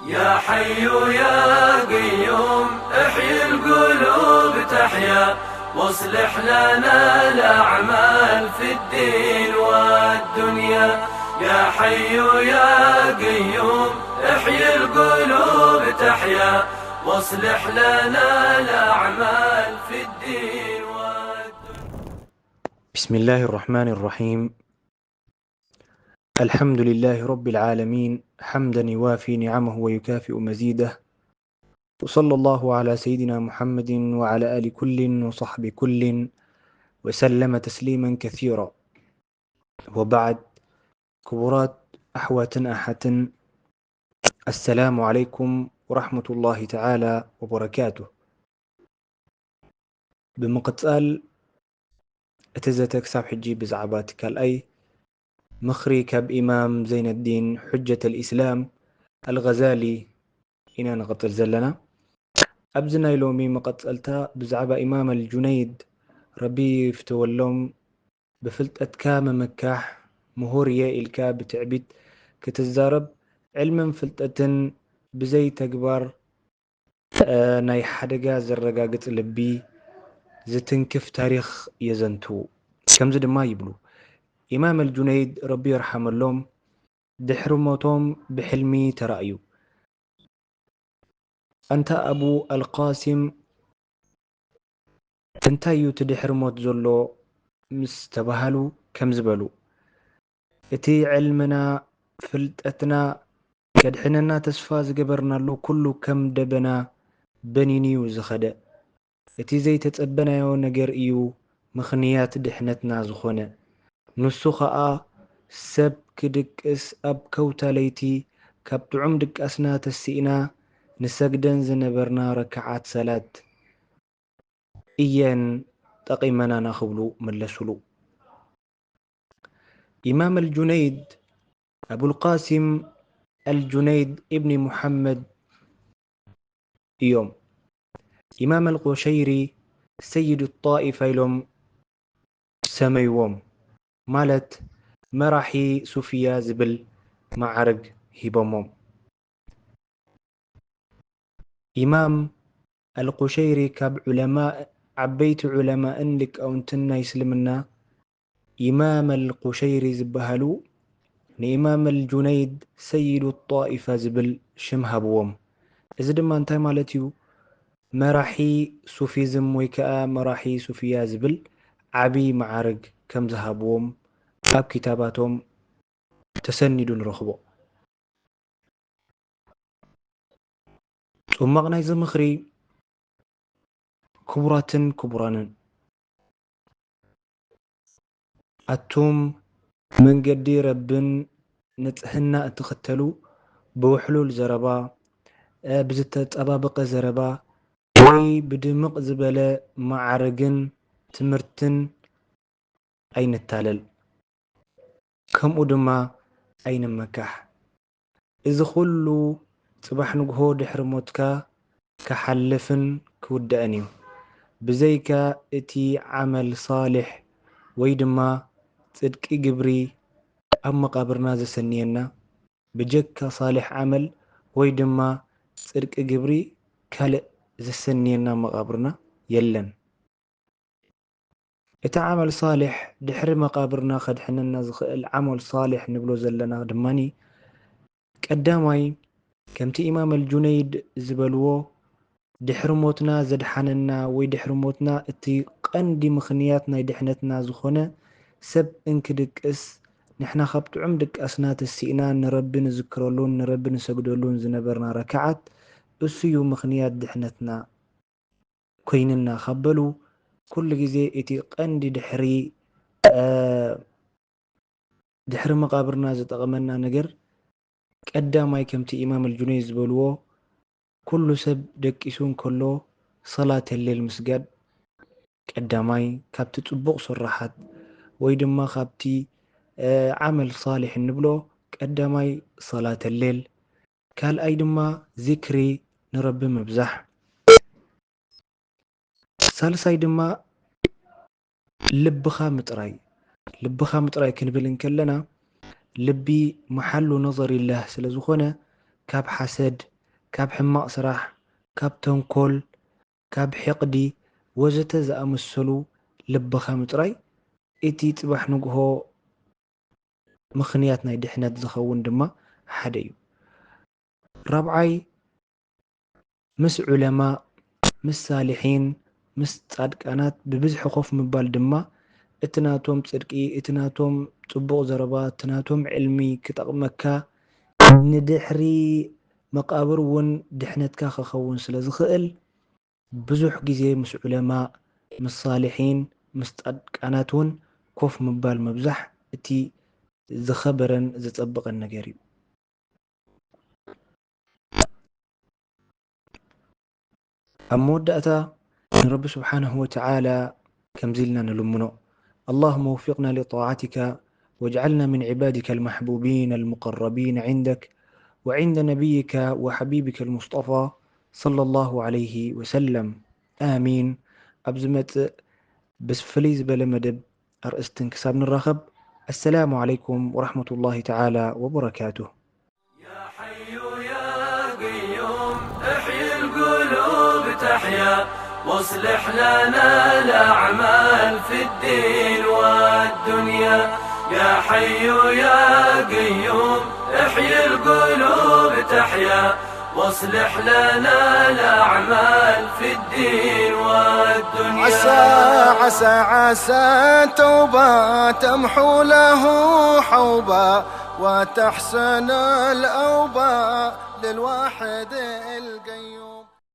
يا حي يا قيوم، احيي القلوب تحيا، واصلح لنا الأعمال في الدين والدنيا. يا حي يا قيوم، احيي القلوب تحيا، واصلح لنا الأعمال في الدين والدنيا. بسم الله الرحمن الرحيم. الحمد لله رب العالمين، حمدا يوافي نعمه ويكافئ مزيده. وصلى الله على سيدنا محمد وعلى آل كل وصحب كل وسلم تسليما كثيرا. وبعد، ክቡራት ኣሕዋትን ኣሓትን፣ السلام عليكم ورحمة الله تعالى وبركاته. ብምቕጻል፣ እቲ ዘተ ክሳብ ሕጂ ብዛዕባ እቲ ካልኣይ ምኽሪ ካብ ኢማም ዘይነዲን ሑጀተል ኢስላም ኣልገዛሊ ኢና ንቕጽል ዘለና። ኣብዚ ናይ ሎሚ መቐጸልታ ብዛዕባ ኢማም ኣልጁነይድ፣ ረቢ ይፍተወሎም፣ ብፍልጠትካ ምምካሕ፣ ምሁር እየ ኢልካ ብትዕቢት ክትዛረብ፣ ዕልምን ፍልጠትን ብዘይ ተግባር፣ እ፣ ናይ ሓደጋ ዘረጋግጽ ልቢ ዝትንክፍ ታሪኽ የዘንትዉ። ከምዚ ድማ ይብሉ፣ ኢማም ኣልጁነይድ ረቢ ይርሓመሎም፣ ድሕሪ ሞቶም ብሕልሚ ተራእዩ። ኣንታ ኣቡ ኣልቃሲም፣ እንታይ እዩ እቲ ድሕሪ ሞት ዘሎ ምስ ተባሃሉ፣ ከምዚ በሉ፣ እቲ ዕልምና፣ ፍልጠትና፣ ከድሕነና ተስፋ ዝገበርናሉ ኩሉ ከም ደበና በኒኑ እዩ ዝኸደ። እቲ ዘይተጸበናዮ ነገር እዩ ምኽንያት ድሕነትና ዝኾነ። ንሱ ኸኣ ሰብ ክድቅስ ኣብ ከውታ ለይቲ ካብ ጥዑም ድቃስና ተሲእና ንሰግደን ዝነበርና ረክዓት ሰላት እየን ጠቒመናና ክብሉ መለሱሉ። ኢማም ኣልጁነይድ፣ ኣቡልቃሲም ኣልጁነይድ ኢብኒ ሙሓመድ እዮም። ኢማም ኣልቁሸይሪ ሰይድ ጣኢፋ ኢሎም ሰመይዎም፣ ማለት መራሒ ሱፍያ ዝብል መዓርግ ሂቦሞም። ኢማም ኣልቁሸይሪ ካብ ዑለማእ፣ ዓበይቲ ዑለማእን ሊቃውንትን ናይ እስልምና፣ ኢማም ኣልቁሸይሪ ዝበሃሉ ንኢማም ኣልጁነይድ ሰይዱ ጣኢፋ ዝብል ሽም ሃብዎም። እዚ ድማ እንታይ ማለት እዩ? መራሒ ሱፊዝም ወይ ከኣ መራሒ ሱፍያ ዝብል ዓቢ መዓርግ ከም ዝሃብዎም ኣብ ኪታባቶም ተሰኒዱ ንረኽቦ። ጽማቕ ናይዚ ምኽሪ፣ ክቡራትን ክቡራንን፣ ኣቱም መንገዲ ረብን ንጽህና እትኽተሉ፣ ብውሕሉል ዘረባ፣ እ፣ ብዝተጸባበቐ ዘረባ ወይ ብድምቕ ዝበለ መዓርግን ትምህርትን ኣይንታለል፣ ከምኡ ድማ ኣይንመካሕ። እዚ ኹሉ ጽባሕ ንግሆ ድሕሪ ሞትካ ክሓልፍን ክውዳእን እዩ። ብዘይካ እቲ ዓመል ሳልሕ ወይ ድማ ጽድቂ ግብሪ ኣብ መቓብርና ዘሰንየና፣ ብጀካ ሳልሕ ዓመል ወይ ድማ ጽድቂ ግብሪ ካልእ ዘሰንየና መቓብርና የለን። እቲ ዓመል ሳልሕ ድሕሪ መቓብርና ከድሕነና ዝኽእል ዓመል ሳልሕ ንብሎ ዘለና ድማኒ፣ ቀዳማይ፣ ከምቲ ኢማም ኣልጁነይድ ዝበልዎ፣ ድሕሪ ሞትና ዘድሓነና ወይ ድሕሪ ሞትና እቲ ቀንዲ ምኽንያት ናይ ድሕነትና ዝኾነ ሰብ እንክድቅስ፣ ንሕና ካብ ጥዑም ድቃስና ተሲእና ንረቢ ንዝክረሉን ንረቢ ንሰግደሉን ዝነበርና ረክዓት፣ እሱ እዩ ምኽንያት ድሕነትና ኮይንና ካብ በሉ፣ ኩሉ ግዜ እቲ ቀንዲ ድሕሪ፣ እ፣ ድሕሪ መቓብርና ዝጠቕመና ነገር፣ ቀዳማይ ከምቲ ኢማም ኣልጁነይድ ዝበልዎ፣ ኩሉ ሰብ ደቂሱ እንከሎ ሰላተ ሌል ምስጋድ ቀዳማይ ካብቲ ጽቡቕ ስራሓት ወይ ድማ ካብቲ፣ እ፣ ዓመል ሳሊሕ እንብሎ ቀዳማይ ሰላተ ሌል፣ ካልኣይ ድማ ዚክሪ ንረቢ ምብዛሕ። ሳልሳይ ድማ ልብኻ ምጥራይ። ልብኻ ምጥራይ ክንብል እንከለና፣ ልቢ መሓሉ ነዘሪላህ ስለ ዝኾነ፣ ካብ ሓሰድ፣ ካብ ሕማቕ ስራሕ፣ ካብ ተንኮል፣ ካብ ሕቕዲ ወዘተ ዝኣመሰሉ ልብኻ ምጽራይ እቲ ጽባሕ ንግሆ ምኽንያት ናይ ድሕነት ዝኸውን ድማ ሓደ እዩ። ራብዓይ፣ ምስ ዑለማእ፣ ምስ ሳልሒን፣ ምስ ጻድቃናት ብብዝሒ ኮፍ ምባል ድማ እቲ ናቶም ጽድቂ፣ እቲ ናቶም ጽቡቕ ዘረባ፣ እቲ ናቶም ዕልሚ ክጠቕመካ፣ ንድሕሪ መቃብር እውን ድሕነትካ ክኸውን ስለ ዝኽእል፣ ብዙሕ ግዜ ምስ ዑለማእ፣ ምስ ሳልሒን፣ ምስ ጻድቃናት እውን ኮፍ ምባል ምብዛሕ እቲ ዝኸበረን ዝጸበቐን ነገር እዩ። ኣብ መወዳእታ ንረቢ ስብሓንሁ ወተዓላ ከምዚ ኢልና ንልምኖ፣ اللهم وفقنا لطاعتك واجعلنا من عبادك المحبوبين المقربين عندك وعند نبيك وحبيبك المصطفى صلى الله عليه وسلم. آمين. ኣብ ዝመጽእ ብፍልይ ዝበለ መደብ ኣርእስትን ክሳብ ንራኸብ፣ السلام عليكم ورحمة الله تعالى وبركاته. يا حي يا قيوم، احيي القلوب تحيا، واصلح لنا الأعمال في الدين والدنيا. يا حي يا قيوم، احيي القلوب تحيا، واصلح لنا الأعمال في الدين والدنيا. عسى، عسى، عسى توبة تمحو له حوبة، وتحسن الأوبة للواحد القيوم.